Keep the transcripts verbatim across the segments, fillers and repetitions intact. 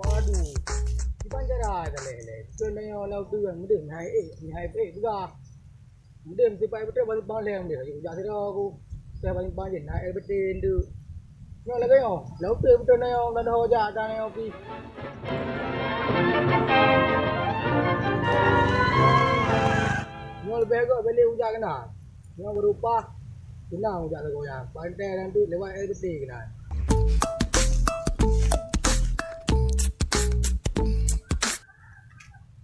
Waduh, kiban cara ka lheueh lé. Beutôi nyoe lam teue meudeuh meuhai ék, meuhai ék peugah. Meudeuh meusipat beutôi bang leng deh, jak sidroe ku. Teuh bang jih na L B T ndeuk. Nyoe lagèe nyoe, lam teue beutôi nyoe lam doho jak ka nyoe pih. Nyoe leubeh gèt bèk lé ujak keunan. Nyoe beurupah keunan ujak lagoe nyan. Pantai dan tu lewat L B T keunan.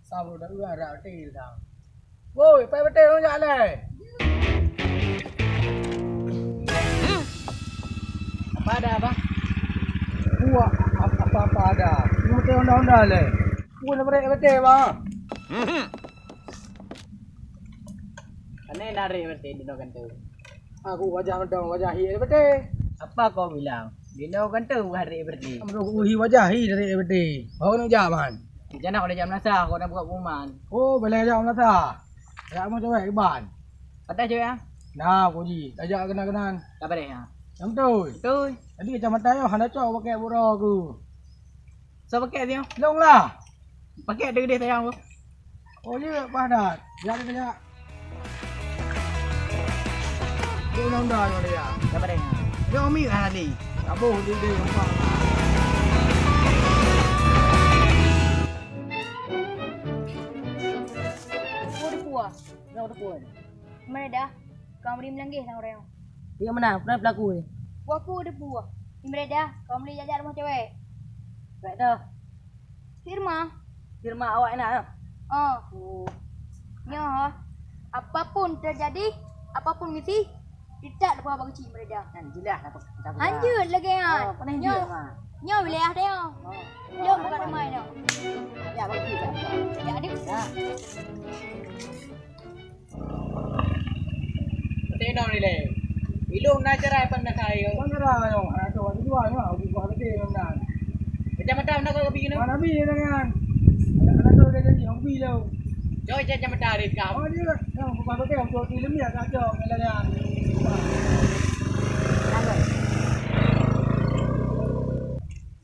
Saboh dah udah rak L B T dah. Woi, pai beutôi ujak lé. Apa ada, Bang? Buat apa-apa ada. Cuma teu onda-onda lé. Pun pada L B T, Bang. Aneh narik berarti di no kantor. Aku wajah mantong, wajah hi L B T. Apa kau bilang? Di no kantor narik berarti. Menurut hi wajah hi dari L B T. Kau nak jak man? Di sana kau dah jam nasa, kau dah buat pengumuman. Oh, boleh jak nasa. Jak mau cewek iban. Kata cewek ah? Nah, puji. Tajak kena-kenan. Tak boleh ha. Yang betul. Betul. Tadi kacamata yo hana cok pakai burung aku. Soe pakai nyoe? Long lah. Pakai deh sayang aku. Oh, ya, padat. Jadi banyak. Dia undang-undang dia. Siapa dia? Dia Umi kan tadi. Kaboh dia, dia nampak. Oh, dia puas. Dia puas. Meureda, kau meuri meulanggeh sang uroe nyoe. Iya meunan, peue pelaku nyoe? Pelaku teupeue. Meureda, kau meuri jak-jak rumoh cewek. Cewek toh? Firma. Firma awak na? Oh. Oh. Nyoe, apapun terjadi, apapun misi, tetap leupah bak keuchik meureda. Kan jeulaih lah. Hanjeuet lagèe nyan. Oh, pernah nyoe, hanjeuet, Ma. Nyoe wilayah tanyoe. Oh. Lôn bukan rumah nyoe. Ya, bagi tak. Ya, dia. Ya. Teuinong ilèe. Ilôn na cerai pan na kayong. Pan cerai nyoe, anak tu, anak dua nyoe, aku buah lagi nyoe nan. Macam mana nak kau bina? Mana bina dengan? Anak-anak tu dah jadi, aku bina. Jauh je macam mana hari kau? Oh, dia lah. Yang bukan pakai, aku tu ilmu ya, tak jauh, jalan-jalan.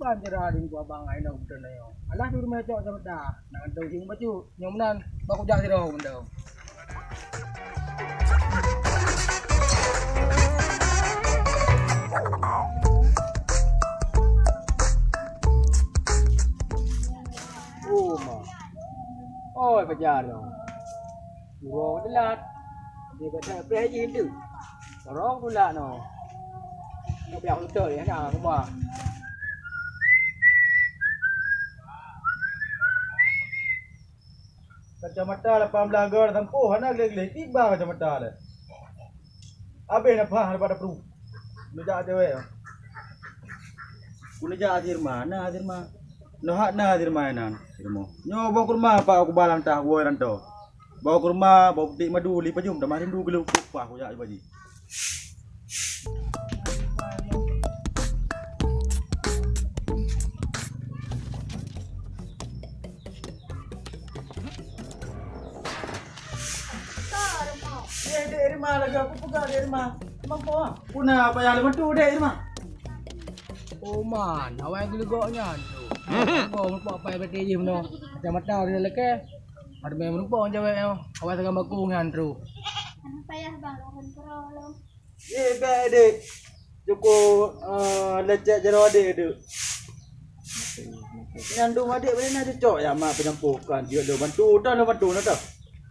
Ban cara di gua bang ai nong beutôi nyoe. Alah tu rumah cok sama dah. Nak tahu sing bacut. Nyoe meunan, bah kujak sidroe mantong. Oh, ma. Oi, pajar nyoe. Uroe teulat. Dia kata preh jih tu. Rong tulak nyoe. Nak biar beutôi ya, nah, rumah. Kacamata lapan belas gor sampôh hana gleh-gleh, tiba kacamata lé. Habéh nafah daripada pru. Neujak cewek. Ku neujak Azirma, na Azirma. Noh hak na Azirma inan. Azirma. Nyoe boh kurma pak aku balang tah woi ranto. Boh kurma, boh putik madu li pajum tamah rindu gelu pah kujak baji. Eh, Dek Rima lagi aku peugah Dek Rima. Mampu ah. Puna payah lima tu Dek Rima. Oh man, awai geulegok nyan tu. Kau meupok pai berarti jih meunoe. Kacamata dia lekeh. Ada memang meupok jawek nyoe. Awai sagang bakong nyan tu. Payah bang, lawan kerolong. Eh, bèk, Dek. Cukup, eh, lecet jaroe adek, Dek. Nyan dum adek boleh na cocok ya mak penyampoh kan. Dia ada bantu, dah ada bantu na dah.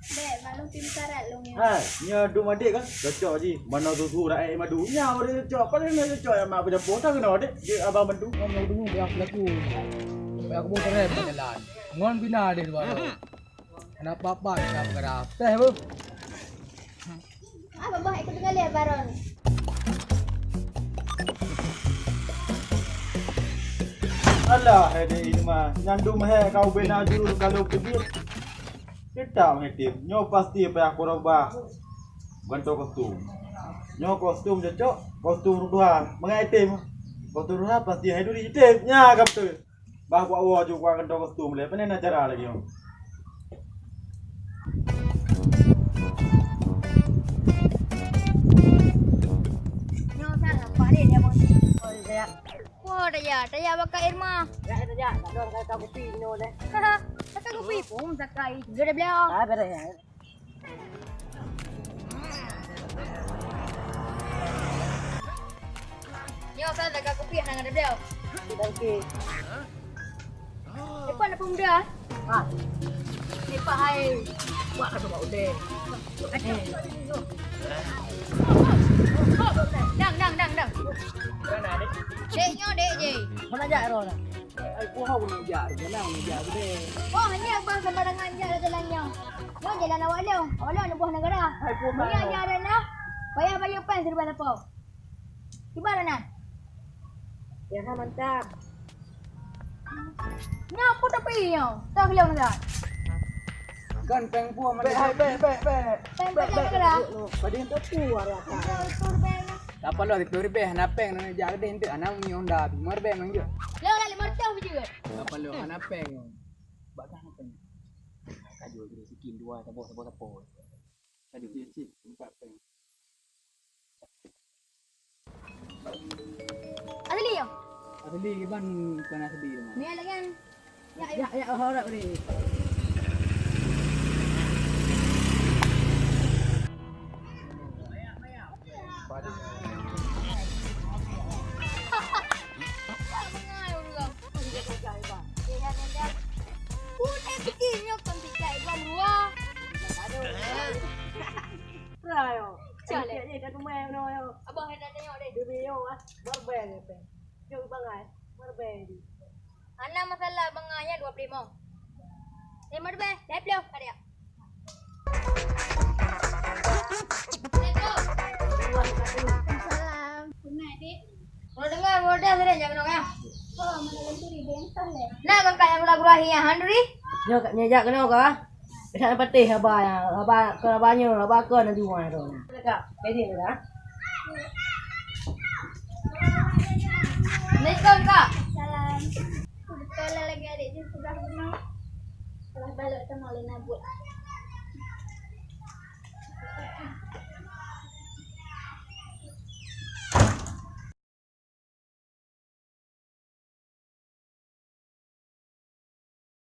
Dek, maklum tim karat long ya. Ha, nya dum adek kan cocok ji. Mana susu rakyat madu. Nya boleh cocok. Paling na cocok ya mak penyampoh. Dah kena adek. Dia abang bantu. Ngon dum dia pelaku. Pelaku motor eh, jalan. Ngon bina deh dua. Kenapa apa kita bergerak? Teh bu. Ah, babah ikut dengan dia, Baron. Alah, hai dek Irma. Nyan dum hai kau bena juru kalau kejut. Teutap hai tem. Nyoe pasti payah kureueng bah gantoe kostum. Nyoe kostum cocok, kostum Rudhuan. Mangat hai tem. Kostum Rudhuan pasti hai duri tem. Nya ka beutôi. Bah buat woe ju kuat gantoe kostum lé. Pane na cara lagèe nyoe. Nyoe salah, Pak Dek, dia mau. Oh, iya. Wah, daya, daya baka Irma. Ya, daya, nak dong kata kopi ni oleh. Haha, kata kopi pun sakai. Dia dah beliau. Ah, beres ya. Nyoe kan dah kopi hana ada beliau. Okey. Depan ada pemuda. Ha. Depan hai. Buat kata buat udeh. Dang, dang, dang, dang. Dek nyoe, dek je. Mana jak roh dah? Ai, ku hau ni jak, jangan ni jak gede. Oh, hanya abang sembarangan jak dalam jalan nyoe. Nyoe jalan awak lom. Awak lom aneuk buah negara. Hai, buah. Ni aja ada nah. Payah bayeue pen seribu lapau. Kiban na? Ya, ha, mantap. Nyoe apa tapi nyoe? Tak keliau nak. Kan peng buah mana? Bek, bek, bek, bek. Peng, peng, peng, peng. Pada yang tak puas lah. Betul, peng. Apa lo itu ribeh hana peng nang jak gede entuk anak ni Honda bi. Mar beng nang je. Lo lah lima ratus biji. Apa lo hana peng? Bak hana peng. Kaju dulu sikin dua, sabar, sabar, sabar. Kaju cicit, empat peng. Asli ya? Asli ban bukan asli tu. Ni lagi kan? Ya, ya, ya, oh, harap ni. Pun eh bikin nyoe kon tikai gom dua. Aduh. Pernah yo. Cale. Cale dah rumah no yo. Abang dah tengok deh. Demi yo ah. Berbel ya pe. Jom bangai. Berbel di. Ana masalah bangai ya dua puluh lima. Eh, marbeh, dah puluh, ada ya? Assalamualaikum. Salam. Kenal, Dik? Mau dengar, mau dengar, jangan dengar. Oh, mana lagi ribet entah leh. Nak kakak yang gula-gula hiang, Handri? Nyoe, nyoe jak keunoe ka? Ka patéh haba nyan, haba keu haba nyoe, haba keu na jumai tu. Kak, jadi ni dah. Assalamualaikum, Kak. Salam. Beutôi lagi adik jih peugah bunoe. Salah balot teuma lé nabot.